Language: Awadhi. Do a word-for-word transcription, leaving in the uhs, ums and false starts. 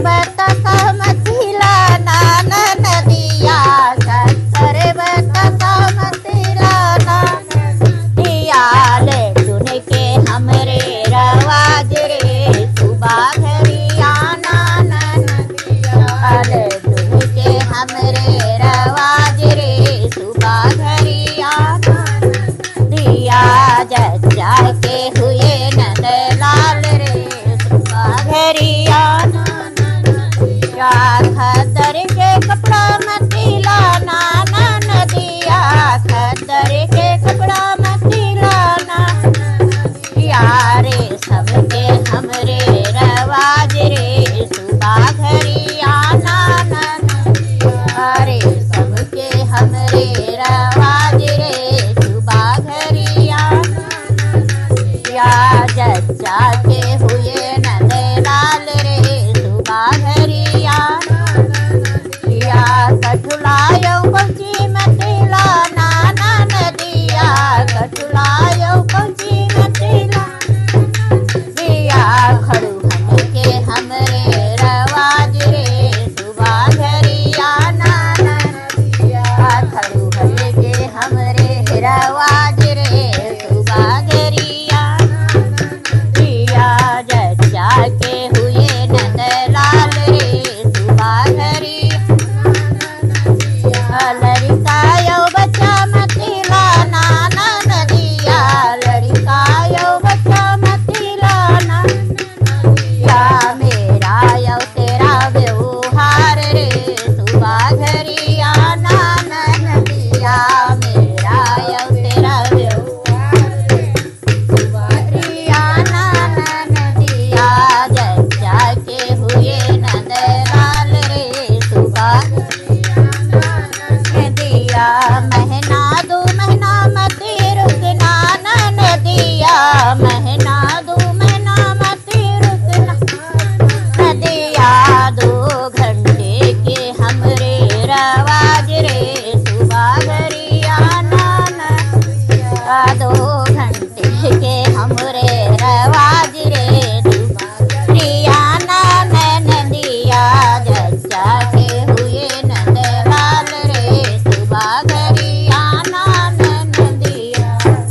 बतसमतिला ना ननदिया, सत्तर बतसमतिला ना ननदिया, ले सुन के हमरे रवाज रे, सुबाघरिया ना ननदिया, ले सुन के हमरे रवाज रे, सुबाघरिया ना ननदिया, जच्चा के हुए नंदलाल रे, सुबाघरिया ना ननदिया, खद्दर के कपड़ा मतिला ना ननदिया, खद्दर के कपड़ा मतिला ना ननदिया, रेशम के हमरे रवाज रे, सुबाघरिया ना ननदिया, रेशम के हमरे रवाज रे, सुबाघरिया ना ननदिया, जच्चा के हुए नंदलाल रे, सुबाघरिया ना ननदिया, कठुलायो पहुँची मतिला ना ननदिया, कठुलायो पहुँची मतिला ना ननदिया, खड़ुहन के हमरे रवाज रे, सुबाघरिया ना ननदिया, खड़ुहन के हमरे रवाज रे, सुबाघरिया ना ननदिया, जच्चा के हुए नंदलाल रे, सुबाघरिया ना ननदिया, लड़िका यो बच्चा मतिला ना ननदिया, लड़िका यो बच्चा मतिला ना ननदिया, मेरा यो तेरा व्यवहार रे, सुबाघरिया ना ननदिया, मेरा यो तेरा व्यवहार रे, सुबाघरिया ना ननदिया, जच्चा के हुए नंदलाल रे, सुबाघरिया